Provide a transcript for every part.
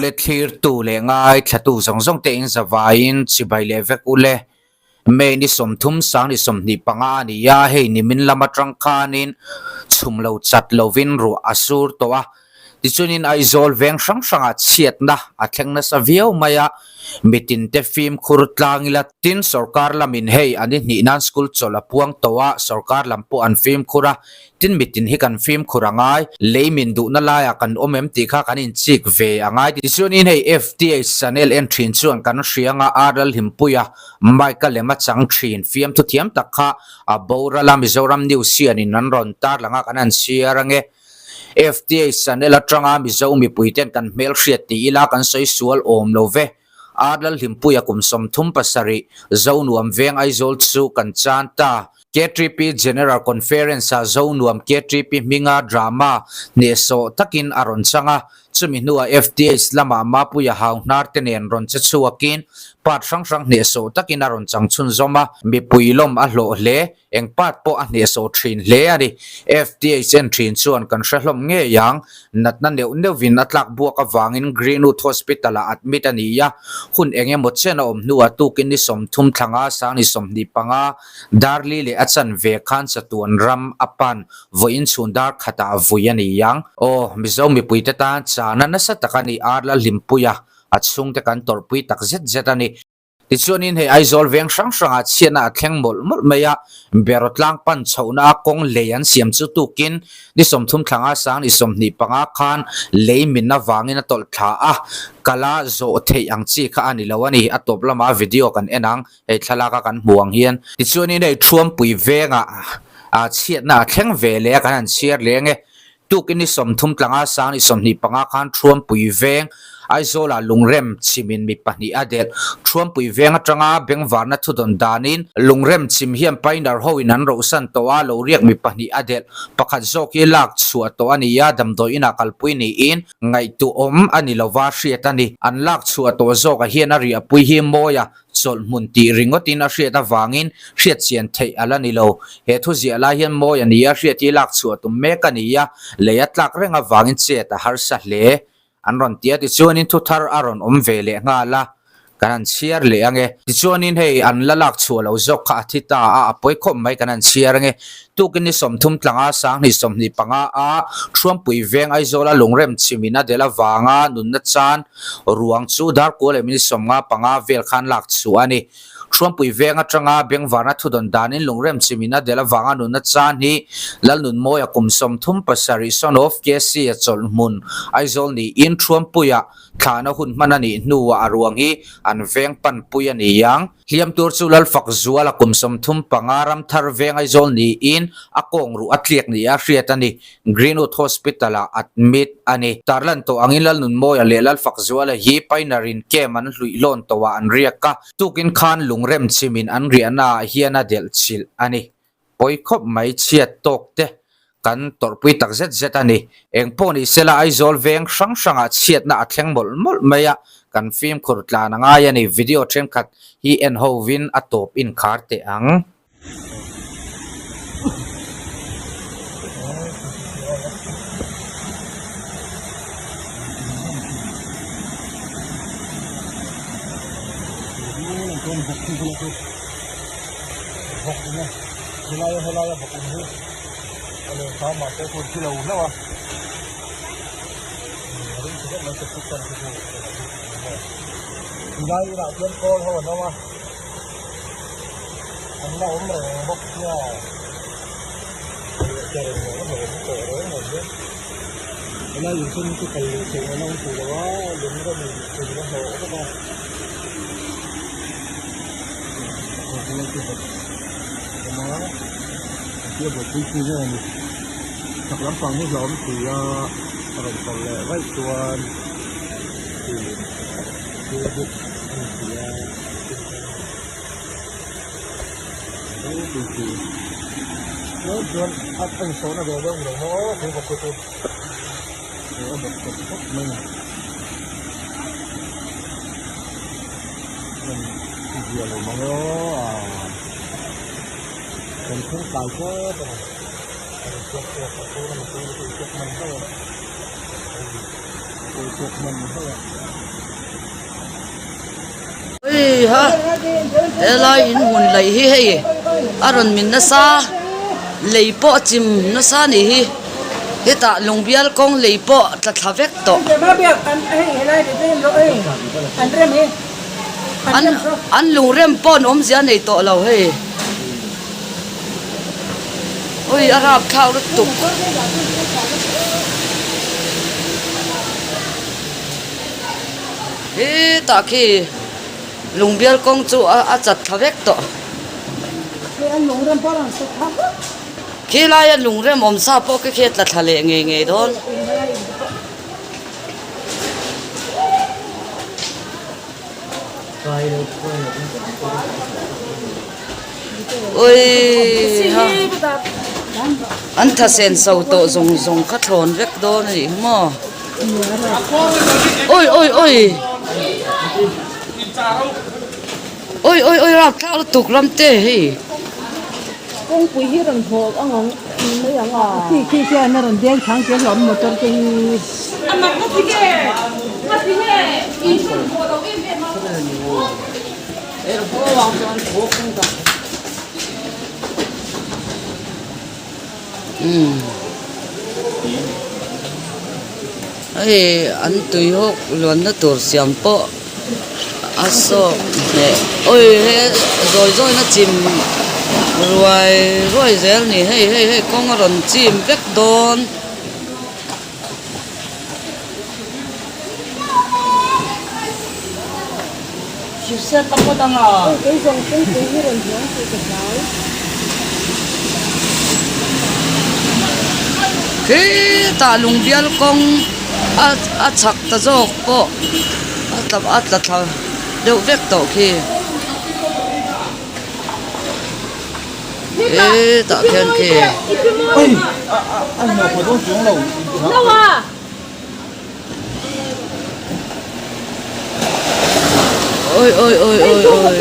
Awle thlirtu leh ngaithlatu zawng zawng te in zavaiin chibai leh vek ule. May ni 30 sang ni 25 a ni a, hei nimin lam atang khanin chhum lo chat lovin ruah a sur tawh a. Tichuanin Aizawl veng hrang hrangah chhiatna a thleng nasa viau mai a, mitin te fimkhur tlang ila tin sorkar lamin hei an i hnih nan school chawlh a puang tawh a, sorkar lam pawh an fimkhur a, tin mitin hi kan fimkhur a ngai, lei min duhna laiah kan awm em tih kha kan inchik ve a ngai. Tichuanin hei FTH channel en thin chuan kan hria anga ar Lalhimpuia mic a lem a chang thin fiamthu thiam tak kha a boral a, Mizoram News hianin an rawn tarlang a kan han chhiar ange. FTA channel atanga Mizo mipuiten kan hmelhriat ti ila kan sawi sual awm lo ve. Ar Lalhlimpuia kum 37, Zonuam Veng Aizawl chu kan chan ta. KTP General Conference-ah Zonuam KTP hminga drama hnehsawh takin a rawn chang a, chumi hnuah FTH lamah Mapuia hau hnar te nen rawn che chhuakin part hrang hrang hnehsawh takin a rawn chang chhunzawm a, mipui lawm a hlawh hle. Eng part pawh a hnehsawh thin hle a ni. FTHN thin chuan kan hre hlawm ngei ang. Natna neuh neuhin a tlak buak avangin Greenwood Hospital-ah admit a ni a. Hun eng emaw chen a awm hnuah tukin ni 30 thlanga sang ni 25 Darli leh a chanve khan chatuan ram a pan vawiin chhun dar khatah vui a ni ang. Aw, Mizo mipuite tan chana nasa tak a ni, ar la hlimpui a, a chhungte kan tawrhpui tak zet zet a ni. Tichuanin hei Aizawl veng hrang hrangah chhiatna a thleng mawlh mawlh mai a, Beraw tlang pan chhohna a kawng lei an siam chu tukin ni 30 thlanga sang ni 25 khan lei min avangin a tawlh thla a, kala zawh theih ang chi kha a ni lo a ni. A tawp lamah video kan en ang, hei thlalaka kan hmu ang hian. Tichuanin hei Thuampui vengah chhiatna a thleng ve leh a, kan han chhiar leng e. Tukin ni 30 tlanga sang ni 25 khan Thuampui veng Aizawlah lungrem chhimin mi pahnih a delh. Thuampui veng atanga bengvarna thudawn danin lungrem chhim hian Pioneer hoin an rohsan tawh a, lo riak mi pahnih a delh. Pakhat zawk hi lak chhuah tawh a ni a, damdawi inah kalpui niin ngaihtuahawm a ni lova hriat a ni. An lak chhuah tawh zawkah hian a riahpui hi mawi a, Chawlhhmun tih ringawtin a hriat avangin hriat chian theih a la ni lo. He thu ziah lai hian mawi a ni a, hriat hi lak chhuah tum mek a ni a, lei a tlak reng avangin chet a harsa hle. An rawn ti a, tichuanin thu thar a rawn awm ve leh nghal a, kan han chhiar leh ange. Tichuanin hei an la lak chhuah lo zawk kha a thi ta a, a pawi khawp mai kan han chhiar ange. Tukin ni 30 tlanga sanghnih 25 a Thuampui veng Aizawla lungrem chhimin a delh avanga nunna chan ruang chu darkua leh minute 55 vel khan lak chhuah a ni. Thuampui veng atanga bengvarna thudawn danin lungrem chhimin a delh avanga nunna chan hi Lalnunmawia kum 37 son of KC a chawlh hmun Aizawl niin Thuampuia thlahna hun hman a nih hnuah a ruang hi an veng panpui a ni ang. Hliam tur chu Lalfak Zuala kum 35 Ramthar veng Aizawl niin a kawng ruh a tliak nia hriat a ni. Greenwood Hospital-ah admit a ni. Tarlan tawh angin Lalnunmawia leh Lalfak Zuala hi Pioneer in camp an hluih hlawn tawhah an riak a, tukin khan lungrem chhimin an riahnaah hian a delh chilh a ni. Pawi khawp mai chhiat tawk te kan tawrhpui tak zet zet a ni. Eng pawh ni sela Aizawl veng hrang hrangah chhiatna a thleng mawlh mawlh mai a, kan fimkhur tlan a ngai a ni. Video thenkhat hi en hovin a tawp inkhar teh ang. Vawk in a helai a helai a vawk in hi a leh hram ah pawh chuan thi lo hlauh a a ring chi deuh mai septic tank hi chu tilai inah hian kawl ho an awm a an la awm reng bawk sia helai in sawn chu kal luh theih an awm tih lo a lung rawng in chei a hlawh bawk a. Chak lampang hi hlawm si a a rawn kal leh vaih chuan thil buk a ni si a chuan a insawhna ve deuh ni lo maw aw thing bawk te chu a bawk tawp khawp mai a ni. Zia lo mang aw a kan thleng tlai tep a ni a rawn chhuak chhuak a chhung lama chhung te chu chhuak hman hlauh a chhuak hman hlauh a. Ui ha helai in hmun laih hi hei a rawn min nasa lei pawh a chim nasa a nih hi hetah lungbial kawng lei pawh tla thla vek tawh. An an lungrem pawh an awmzia a nei tawh lo hei ui a rapthlak lutuk. Hetah khi lungbial kawng chu a chat thla vek tawh. Khi laia lungrem awm sa pawh khi khi a tla thla leh ngei ngei dawn. Ui ha an tha sen so tawh zawng zawng kha thlawn vek dawn a nih hi maw ui ui ui ui ui ui rapthlak lutuk ram te hei. Kawngpui hi rawn hlawh ang ang mai ang a. Khi khi khian a rawn deng chang tel hlawm motor te hi. A mak na ti nge na ti nge in rawn hlawh lo em em a. Umm hei an tui hawk luanna tur siam pawh a sawk hneh awi he zawi zawi na chim ruai ruai zel a ni hei hei hei kawng a rawn chim vek dawn. Khitah lungbial kawng a a chhak ta zawk pawh a tla a tla thla deuh vek tawh khi. Hetah khian khi. Oi oi oi oi oi.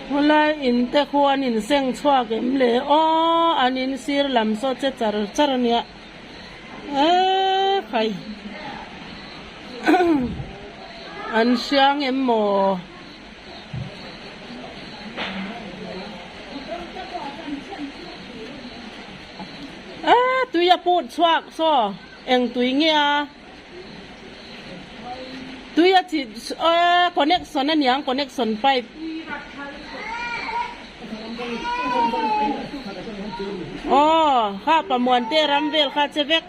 Khawlai in te khu an in seng chhuak em le aw an in sir lam saw che char char a nia eee khai an hriang em maw. Eee tui a put chhuak saw eng tui nge a tui a chi eee connection a niang connection pipe aw kha pamuan te ram vel kha che vek.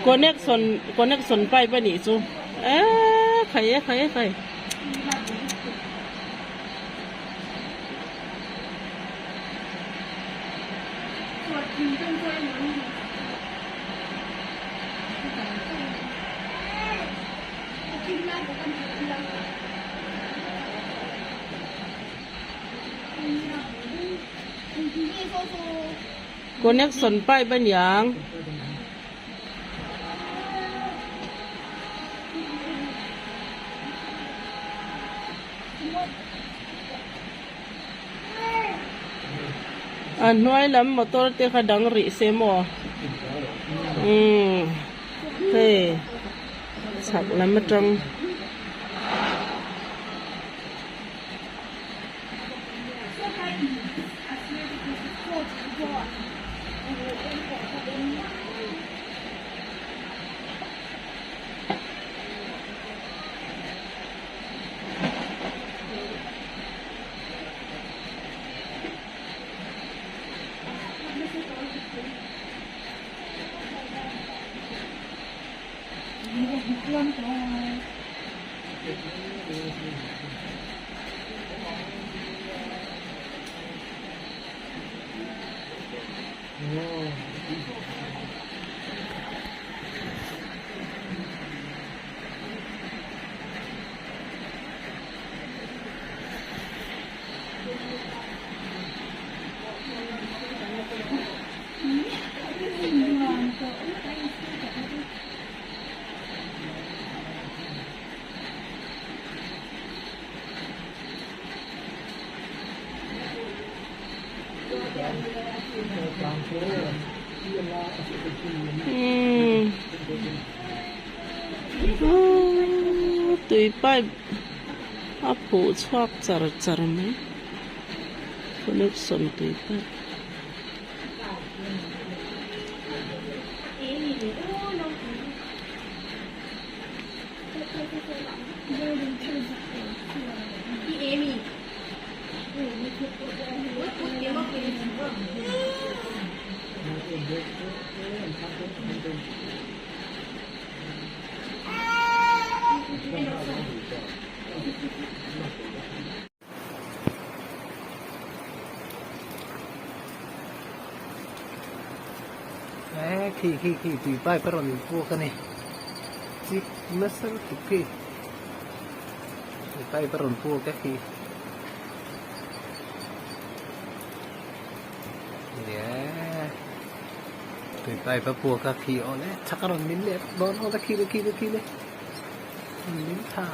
Connection connection pipe a nih chu eee khai e khai e khai. Connection pipe a niang. A hnuai lam motor te kha dang rih se maw umm hei chhak lam atang. Tui pipe a phuh chhuak char char mai connection tui pipe. Khi khi khi tui pipe a rawn inpuak a ni chik nasa lutuk khi tui pipe a rawn puak a khi tui pipe a puak a khi awle chak a rawn min leh dawn awle khi le khi le khi le min tha.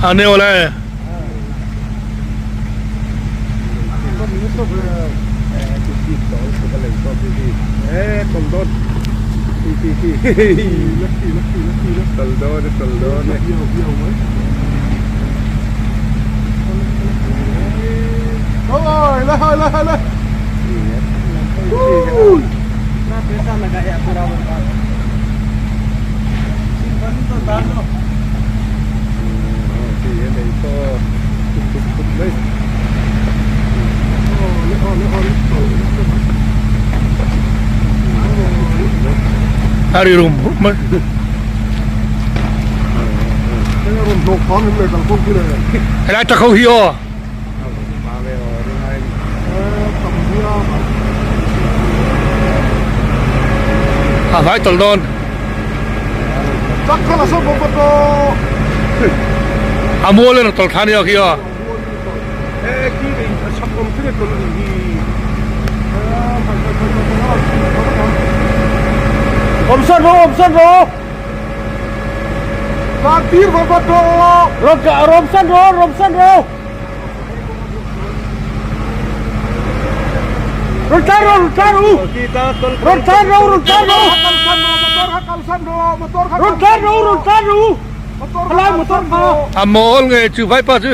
आने वाला है A ri rum rum mai. Helai tak ho hi aw. A vai tawlh dawn. A mual in a tawlh thla nia khi aw. A mawl nge chu vaipa chu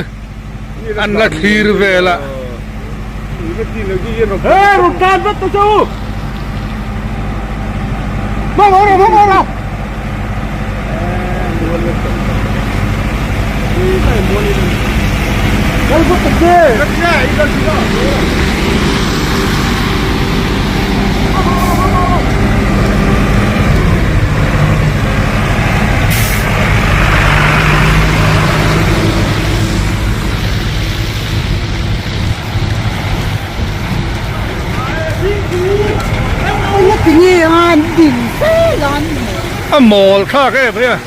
an la thlir vel a. A mawl thlak em mai a.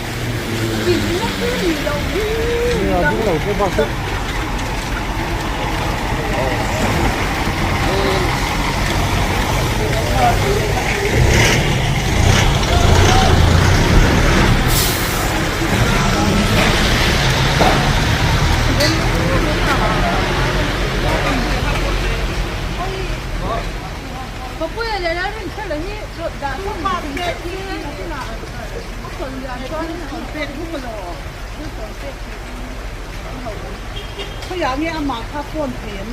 Khawiah nge amah kha phone thei em?